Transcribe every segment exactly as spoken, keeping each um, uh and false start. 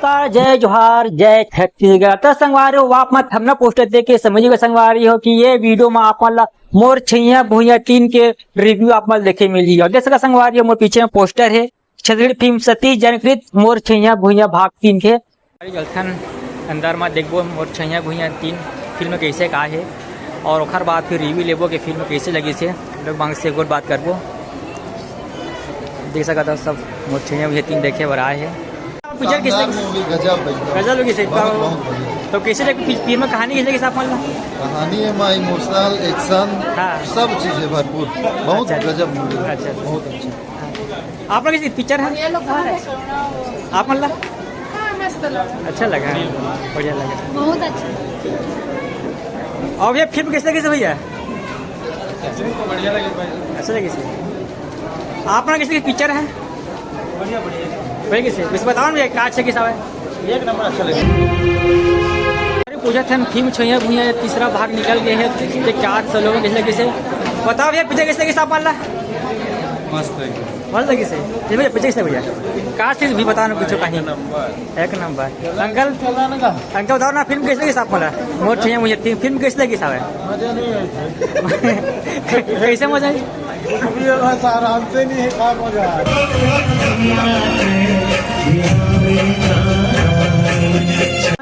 जय जोहार, जय छत्तीसगढ़। त संगवारी हो, आप मन thumbnail poster देख के समझ गए संगवारी हो कि ये video में आप मन ला मोर छैया भुइया तीन के review आप मन देखे मिलही। और देख सका संगवारी हो, मोर पीछे में poster है छत्तीसगढ़ी फिल्म सतीश जैन कृत मोर छैया भुइया भाग तीन के। अरे चलथन अंदर में देखबो मोर छैया भुइया तीन फिल्म कैसे का है, और ओखर बाद फिर review लेबो कि फिल्म कैसे लगी से। लोग बाग से एक बार बात करबो। देख सकत हो सब मोर छैया भुइया तीन देखे बर आए हैं। पिक्चर किस शानदार लगी? Movie, गजब एकदम। गजब लगी से बहुत, एकदम। बहुत बढ़िया। तो कैसे लगी फि-, फिल्म कहानी कैसे लगी साहब मान लो? कहानी है माँ, इमोशनल, एक्शन, हाँ। सब चीज है भरपूर। बहुत अच्छा, अच्छा। गजब मूवी, अच्छा, अच्छा। बहुत अच्छा। हाँ। आप लोग इस पिक्चर है? ये लोग कहाँ है? आप मान लो? हाँ, मस्त लगा। अच्छा लगा, बढ़िया लगा। बहुत अच्छा। और भैया फिल्म कैसे लगी से भैया? अच्छा लगी से। आप लोग कैसे लगी पिक्चर है? बढ़िया, बढ़िया। बढ़िया कैसे? कुछ बताओ ना भैया, का अच्छा कैसा है? एक नंबर अच्छा लगे। अरे पूछा था फिल्म छैया भुइया तीसरा भाग निकल गए है, तो चार सौ लोगों कैसे लगी से? बताओ भैया पिक्चर कैसे लगी साहब मान ला? मस्त है। मस्त लगी से। ये भैया पिक्चर कैसे भैया? का चीज भी बताओ ना कुछ कहीं। एक नंबर। एक नंबर। अंकल, अंकल बताओ ना फिल्म कैसे लगी साहब मान ला? मोर छैया भुइया तीन फिल्म कैसे लगी साहब? मजा नहीं आया। कैसे मजा आई? अभी ये बस आराम से नहीं है, क्या मजा आया?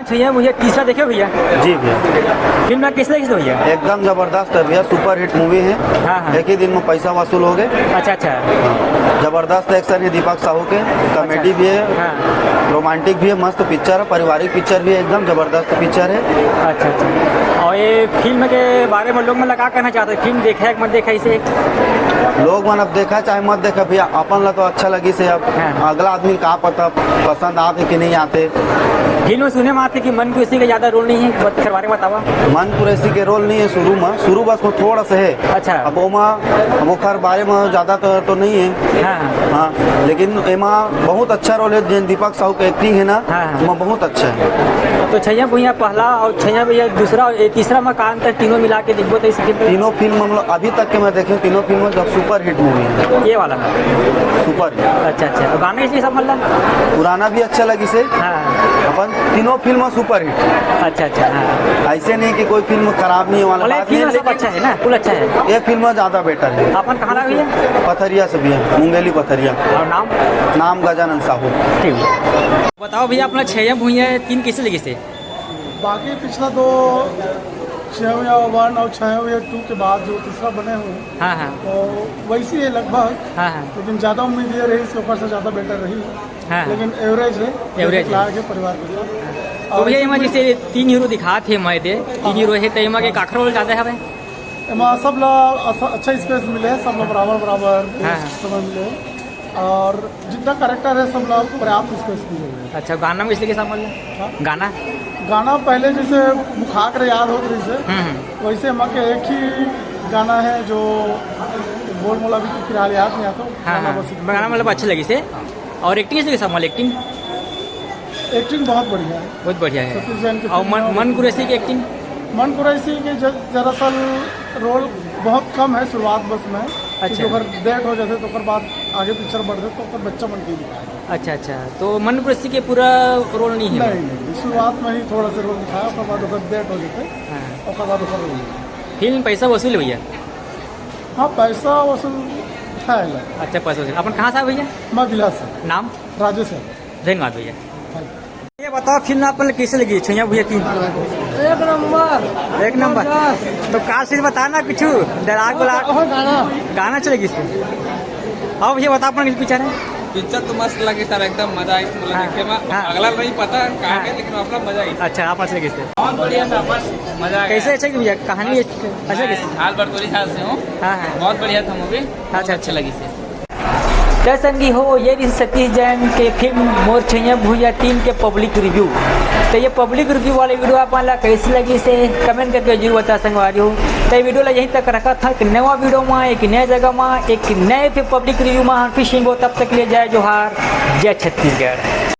छैया भुइया तीसरा देखे भैया? जी भैया। फिल्म कैसे लगी भैया? एकदम जबरदस्त है भैया, सुपरहिट मूवी है। हाँ, हाँ। एक ही दिन में पैसा वसूल हो गए। अच्छा, अच्छा। हाँ। जबरदस्त एक्शन है दीपक साहू के, कॉमेडी भी है, हाँ। रोमांटिक भी है, मस्त पिक्चर है, पारिवारिक पिक्चर भी है, एकदम जबरदस्त पिक्चर है। अच्छा, अच्छा। और ये फिल्म के बारे में लोग मन ला का कहना चाहते हैं? फिल्म देखा है कि मत देखा इसे? लोग मन अब देखा चाहे मत देखा भैया, अपन ला तो अच्छा लगी से, अब हाँ। अगला आदमी का पता पसंद आते कि नहीं आते। फिल्म में सुने में आते कि मन कुरैशी का ज्यादा रोल नहीं है, बत-, के बारे में बतावा। मन कुरैशी के रोल नहीं है शुरू में, शुरू बस में थोड़ा सा है। अच्छा। अब ओमा, अब ओखर बारे में ज्यादा तो, तो नहीं है। हाँ, हाँ। हाँ, लेकिन एमा बहुत अच्छा रोल है, जेन दीपक साहू के एक्टिंग है ना, हाँ, हाँ। ओमा बहुत अच्छा है। तो छैया भुइया पहला और छैया भुइया दूसरा और ये तीसरा में का अंतर, तीनों मिला के देखबो तो इस फिल्म में? तीनों फिल्म हम लोग अभी तक के मैं देखे, तीनों फिल्म जब सुपरहिट मूवी है। ये वाला? सुपर। अच्छा, अच्छा। और गाना कैसे सब मतलब? पुराना भी अच्छा लगी से, हाँ। अपन तीनों फिल्म सुपरहिट। अच्छा, अच्छा, हाँ। ऐसे नहीं कि कोई फिल्म खराब नहीं है वाला मतलब बात नहीं है, फिल्म सब लेकिन अच्छा है ना, कुल अच्छा है। ये फिल्म ज्यादा बेटर है। अपन कहाँ रहा भैया? पथरिया से भैया, मुंगेली पथरिया। और नाम? नाम गजानन साहू। ठीक है। बताओ भैया, अपना छैया भुइया तीन कैसे लगी से? बाकी पिछला दो, छैया भुइया वन और छैया भुइया टू के बाद जो तीसरा बने हुए हैं, हाँ, हाँ। तो वैसी है लगभग। हाँ, हाँ। लेकिन ज्यादा उम्मीद ये रही, इसके ऊपर से ज्यादा बेटर रही। हाँ, हाँ। लेकिन एवरेज है, एवरेज देखने है। लायक है परिवार के साथ। तो और भैया, इसमें एमा कोई जैसे तीन हीरो दिखात हे, मैं दे, तीन हाँ। हीरो है, तो एमा के हाँ। काखर रोल ज्यादा हवे? एमा सब ला अस-, अच्छा स्पेस मिले है, सब ला बराबर, बराबर हाँ। समय मिले है। और जितना कैरेक्टर है, सब ला पर्याप्त स्पेस मिले हुए हैं। अच्छा, गाना में इसलिए के साथ बोल रहे हैं? हाँ। गाना? गाना पहले जैसे मुखाक रे याद होत रही से, हम्म, हम्म। वैसे एमा के एक ही गाना है जो बोल मोला भी फिलहाल याद नहीं आता। हाँ, गाना हाँ। बस इतना गाना मतलब अच्छा लगी से। हाँ। और एक्टिंग कैसे लगी साहब, एक्टिंग? एक्टिंग बहुत बढ़िया है। बहुत बढ़िया है। सतीश जैन की और फिल्म मन, है। मन कुरैशी की एक्टिंग? मन कुरैशी के ज-, दरअसल रोल बहुत कम है शुरुआत बस में, अच्छा। क्योंकि ओकर डेट हो जाते तो ओकर बाद आगे पिक्चर बढ़ते तो ओकर बच्चा मन के दिखाए। अच्छा, अच्छा, तो मन कुरैशी के पूरा रोल नहीं है? नहीं, नहीं, शुरुआत में ही थोड़ा सा रोल दिखाया, ओकर बाद ओकर डेट हो जाते, हाँ। ओकर बाद ओकर रोल। फिल्म पैसा वसूल भैया? हाँ, पैसा वसूल है। अच्छा, पैसा वसूल। अपन कहाँ से आए भैया? मैं बिलास से। नाम? राजेश है। धन्यवाद भैया। ये बताओ, फिल्म आप लोग कैसे लगी, छैया भुइया तीन? एक नंबर। एक नंबर। जबरदस्त। तो का सीन बताना कुछ, डायलॉग वाला? और गाना। गाना चलेगी इसमें। आओ भैया, बताओ अपना कुछ विचार है। पिक्चर तो मस्त लगी सर, एकदम मजा आई, मतलब, हाँ। देखे में। हाँ। अगला नहीं पता कहाँ हाँ। के, लेकिन अपना मजा आई। अच्छा, आप मस्त लगी इसमें। बहुत बढ़िया था, मस्त मजा आ गया। कैसे अच्छा भैया, कहानी अच्छा मैं लगी? हाल बरतौली साल से हूँ। हाँ, हाँ। बहुत बढ़िया था मूवी, अच्छा, अच्छा। अच्छा लगी सर। त संगी हो, ये रही सतीश जैन के फिल्म मोर छैया भुइया तीन के पब्लिक रिव्यू। तो ये पब्लिक रिव्यू वाले वीडियो आप मन ला कैसे लगी से कमेंट करके जरूर बता संगवारी हो। तो ये वीडियो ला यहीं तक रखा था, एक नवा वीडियो में, एक नए जगह में, एक नए फिर पब्लिक रिव्यू में हम फिर से मिलबो। तब तक के लिए जय जोहार, जय छत्तीसगढ़।